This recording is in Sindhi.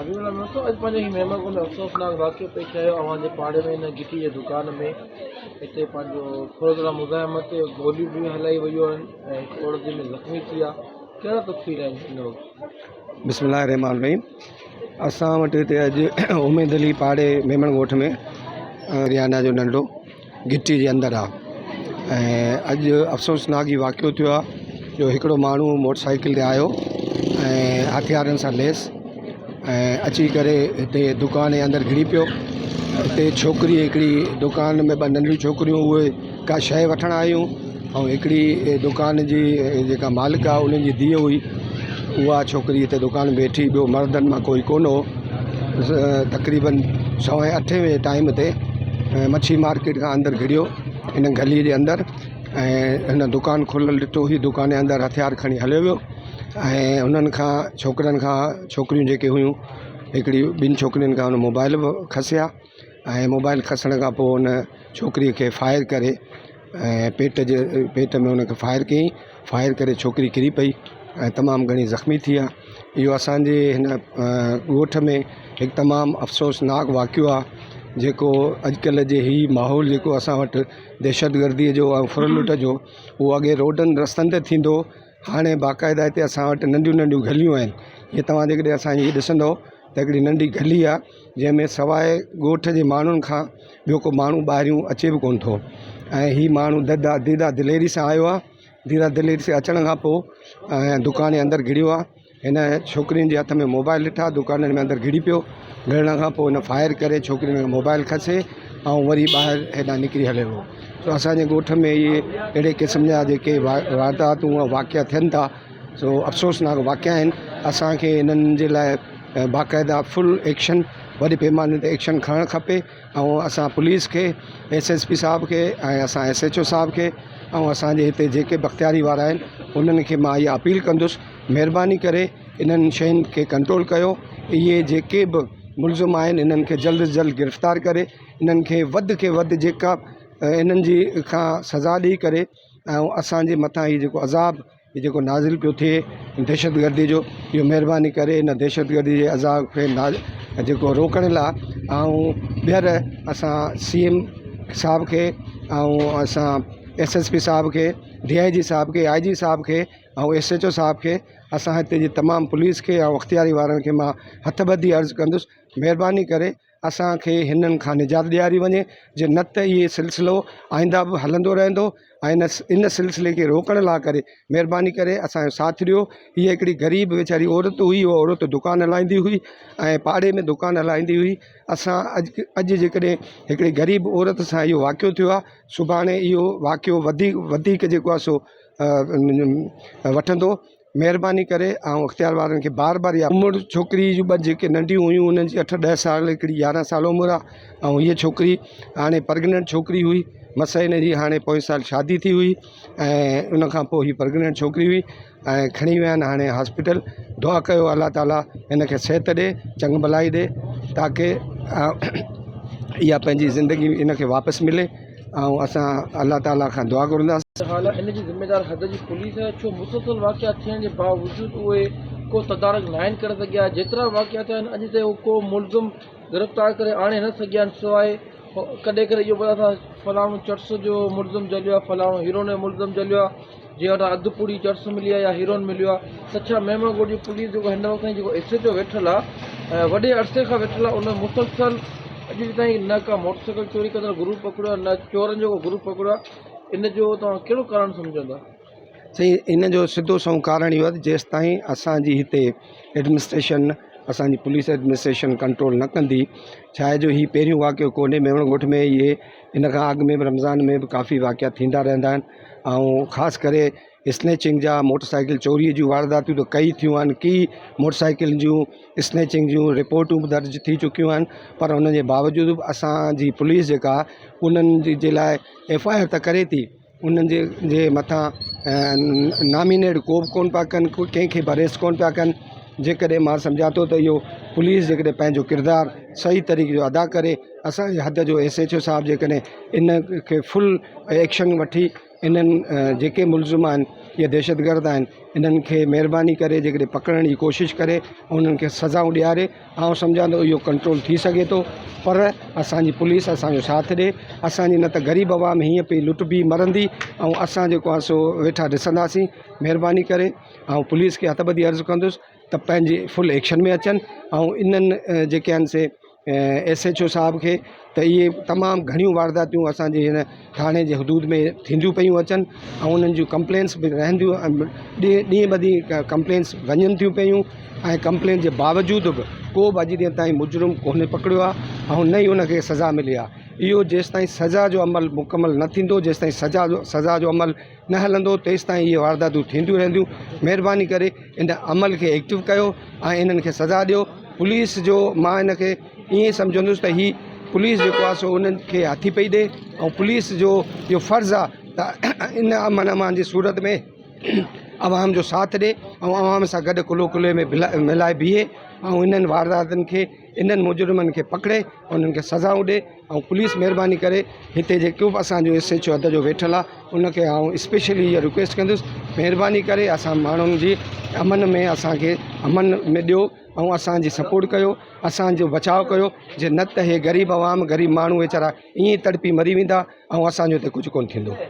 حبيب الله مهتو اڄ پنهنجي هي ميمڻ ڳوٺ ۾ افسوسناڪ واقعو پيش آيو اوهان جي پاڙي ۾ هن گهٽي جي دڪان ۾ هتي پنهنجو ڦرندڙ مزاحمت تي گوليون به هلائي ويون آهن ۽ هڪ عورت جنهن ۾ زخمي ٿي آهي ڪهڙا تفصيل آهن هن وقت. بسم الله الرحمٰن الرحيم اسان وٽ هتي اڄ اميد علي پاڙي ميمڻ ڳوٺ ۾ ريانا جو ننڍو گهٽي جي اندر آ ۽ اڄ افسوسناڪ هي واقعو ٿيو آ جو هڪڙو ماڻهو موٽر سائيڪل تي آيو ۽ هٿيارن سان ليس ۽ اچي ڪري هتي دڪان جي اندر گهڙي پيو هتي ڇوڪري هڪڙي دڪان ۾ ٻه ننڍيون ڇوڪريون اهي ڪا شيءِ وٺڻ آيون ۽ هڪڙي دڪان جي جيڪا مالڪ آهي انهن جي ڌيءَ هئي اها ڇوڪري هتي دڪان ۾ ويٺي ٻيو مردن مان ڪوئي ڪونه هو تقريبن سوائي اٺين بجي ٽائيم تي مڇي مارڪيٽ کان اندر گهڙيو هن گلي جي اندر ۽ هن دڪان کليل ڏٺو هي دڪان جي اندر هٿيار کڻي هليو ويو ۽ هنن کان ڇوڪرن کان ڇوڪريون جيڪي هيون هڪڙي ٻن ڇوڪرين کان هن موبائل به کسيا ۽ موبائل کسڻ کان پوءِ هن ڇوڪريءَ کي فائر ڪري ۽ پيٽ جي پيٽ ۾ هن کي فائر ڪيائين فائر ڪري ڇوڪري ڪري پئي ۽ تمام گهڻي زخمي ٿي آهي اهو اسانجي هن ڳوٺ ۾ هڪ تمام افسوسناڪ واقعو آهي جيڪو اڄڪلهه جي هي ماحول جيڪو اسان وٽ دهشتگرديءَ جو ۽ ڦر لٽ جو اهو اڳي روڊن رستن تي ٿيندو هو هاڻي باقاعده هتي اسان وٽ ننڍيون ننڍيون گليون آهن اهي توهان جيڪڏهن اسان جي ڏسندو ته هڪڙي ننڍي گلي آهي جنهن ۾ سواءِ ڳوٺ جي ماڻهن کان ٻيو ڪو ماڻهو ٻاهريون اچي به ڪونه ٿو ۽ هي ماڻهو ددا ديده دليري سان آيو آهي ديده دليري سان اچڻ کان پوءِ ۽ دڪان جي اندر گهڙيو آهي هن ڇوڪرين جي هٿ ۾ موبائل ڏٺا دڪانن ۾ اندر گهڙي پيو گهڙڻ کان پوءِ هن فائر ڪري ڇوڪرين کان موبائل کسي ۽ وري ٻاهر هيڏانهن نڪري هليو ويو ته اسان جي ڳوٺ ۾ اهي اهڙي قسم جا جيڪي وارداتون ۽ واقعا ٿين ٿا سو افسوسناڪ واقعا آهن اسانکي انهن جي لاءِ باقاعده فل ايڪشن وڏي پيماني تي ايڪشن کڻڻ کپي ۽ اسان پوليس کي ايس ايس پي صاحب کي ۽ اسان ايس ايڇ او صاحب کي ۽ اسانجي هتي جيڪي به اختياري وارا آهن انهن کي مان اها اپيل ڪندس مهرباني ڪري انهن شين کي ڪنٽرول ڪيو اهي جيڪي به ملزم آهن انهن کي جلد از جلد گرفتار ڪري انهن کي وڌ کي وڌ جيڪا انهن جي کان سزا ڏيئي ڪري ۽ اسانجي مٿان هي جيڪو عذاب هي جيڪو نازل پيو ٿئي دهشتگردي جو اهو مهرباني ڪري ان دهشتگردي جي عذاب کي جيڪو روڪڻ لاءِ ۽ ٻيهر اسان سي ايم صاحب کي ۽ اسان ايس ايس پي صاحب کي ڊي I جي صاحب کي آءِ جي صاحب کي ۽ ايس ايڇ او صاحب کي اسان هتي جي تمام پوليس کي ۽ اختياري وارن کي مان هٿ ٻڌي عرض ڪندس مهرباني ڪري اسان کي هنن کان نجات ڏياري وڃي جي نه ته اهي سلسلو آئنده به هلندو رهندو ۽ ان ان سلسلي کي روڪڻ لاءِ ڪري مهرباني ڪري اسان جو ساٿ ڏيو هيءَ هڪڙي غريب ويچاري عورت هئي اها عورت دڪان هلائيندي هئي ۽ پاڙي ۾ دڪان هلائيندي هئي اسان اڄ اڄ جيڪڏهن هڪڙي غريب عورت سان اهو واقعو ٿيو آهي سڀاڻي اهو واقعو وڌيڪ وڌيڪ جيڪو آهي سو وٺندو مهرباني ڪري آئون اختيار وارن کي بار بار اها عمر ڇوڪري جون ٻه جيڪي ننڍيون هيون انهن جي اٺ ڏهه سال هڪڙي يارهن سال عمر آهي ۽ هيءَ ڇوڪري هاڻي پريگنينٽ ڇوڪري هئي مس هن جي هاڻي پوئين سال شادي ٿي هئي ۽ ان کان پوءِ هيءَ پريگنينٽ ڇوڪري هئي ۽ کڻي ويا آهن هاڻي هاسپيٽل دعا ڪيو الله تعاليٰ هن کي صحت ڏئي چڱ ڀلائي ڏئي تاڪه اها پنهنجي زندگي ان کي واپس ملي ۽ اسان الله تعاليٰ کان دعا گهرنداسين. حال ان جي ذميدار حد جي پوليس آهي ڇو مسلسل واقعا ٿيڻ جي باوجود اهي ڪو تدارڪ ناهن ڪري سگهيا جيترا واقعا ٿيا آهن اڄ تائين هو ڪو ملزم گرفتار ڪري آڻي نه سگهيا آهن سواء ڪڏهن ڪڏهن اهو ٻڌا ٿا فلاڻو چرس جو ملزم جهليو آهي فلاڻو هيروئن جو ملزم جهليو آهي جنهن وٽان اڌ پوڙي چرس ملي آهي يا هيروئن مليو آهي ته ڇا ميمڻ ڳوٺ جي پوليس جيڪو هن وقت تائين جيڪو ايس ايڇ او ويٺل آهي ۽ وڏي عرصي کان ويٺل آهي ان مسلسل اڄ تائين نه ڪا موٽر سائيڪل چوري ڪندڙ گروپ پڪڙيو آهي نه چورن جو ڪو گروپ پڪڙيو آهي ان جو توهان ڪهڙو ڪارڻ سمجهو ٿا؟ سائين ان جو سڌو سنئون ڪارڻ اهو آهي ته جيستائين اسان جي هتي ايڊمنسٽريشن اسان جي پوليس ايڊمنسٽريشن ڪنٽرول نه ڪندي ڇا آهي جو هي پهريون واقعو ڪونهي ميمڻ ڳوٺ ۾ اهي ان کان اڳ ۾ به رمضان ۾ به ڪافي واقعا ٿيندا رهندا آهن ۽ خاص ڪري اسنيچنگ جا موٽر سائيڪل چوريءَ جون وارداتيون ته ڪئي ٿيون آهن ڪي موٽر سائيڪل جون اسنيچنگ جون رپورٽون به درج ٿي چڪيون آهن پر ان جي باوجود به اسان جي پوليس جيڪا انهن جي لاءِ ايف I R ته ڪري ٿي انهن جي جي مٿان نامينيٽ ڪو به ڪونه پيا ڪن ڪنهن کي به اريسٽ ڪونه پيا ڪن جيڪڏهن مان سمجهان ٿو ته اهو پوليس جيڪڏهن پنهنجو ڪردار صحيح طريقي جو ادا ڪري اسان جي حد جو ايس ايڇ او صاحب جيڪڏهن ان کي فل ايڪشن وٺي انهن جيڪي ملزم آهن اهي دهشتگرد آهن انهن کي مهرباني ڪري جيڪڏهن پڪڙڻ جي ڪوشش ڪري ۽ انهن کي سزائون ڏياري آئون سمجهان ٿو اهو ڪنٽرول ٿي سگهي ٿو پر اسانجي پوليس اسانجو ساٿ ڏي اسانجي نه ته غريب عوام هيئن پئي لٽبي مرندي ۽ اسان جيڪو آهي سو ويٺا ڏسنداسين مهرباني ڪري آئون پوليس کي هٿ ٻڌي عرض ڪندس ته پنهنجي فل ايڪشن ۾ اچن ۽ انهن جيڪي آهن سي ايس ايڇ او صاحب کي ته اهي تمام گهڻيون وارداتيون اسانجي هن ٿاڻي جي حدود ۾ ٿينديون پيون اچن ۽ انهن جون ڪمپلينس به رهنديون ڏينهن ڏينهن به ڏينهن ڪمپلينس وڃن ٿيون پيون ۽ ڪمپلين جي باوجود به ڪو به اڄ ڏينهن تائين مجرم ڪونهي پڪڙيو آهي ۽ نه ئي ان کي سزا ملي آهي اهو جيستائين سزا جو عمل مڪمل نه ٿيندو جيستائين سزا جو سزا جو عمل نه هلندو تيستائين اهي وارداتون ٿينديون رهنديون مهرباني ڪري ان عمل کي ايڪٽو ڪيو ۽ انهن کي سزا ڏيو پوليس جو مان ان کي ائين سمجهندس ته هي پوليس جيڪو آهي سو انهن کي هٿي پئي ڏي ۽ پوليس جو اهو فرض آهي ته ان امن امان جي صورت ۾ عوام جو ساٿ ڏي ۽ عوام سان گڏ ڪلهو ڪلهي ۾ ملائي بيهي ۽ انهن وارداتن کي انهن مجرمن کي پڪڙي انهن کي سزائون ڏي ۽ پوليس مهرباني ڪري هتي جيڪو به اسانجو ايس ايڇ او حد جو ويٺل آهي ان کي آئون اسپيشلي اها رڪويسٽ ڪندس مهرباني ڪري اسان ماڻهن جي امن ۾ اسانکي امن ۾ ڏيو ۽ اسانجي سپورٽ ڪيو اسانجو بچاء ڪيو جي نه ته هي غريب عوام غريب ماڻهو ويچارا ائين تڙپي مري ويندا ۽ اسانجو هتي ڪجهه ڪونه ٿيندو.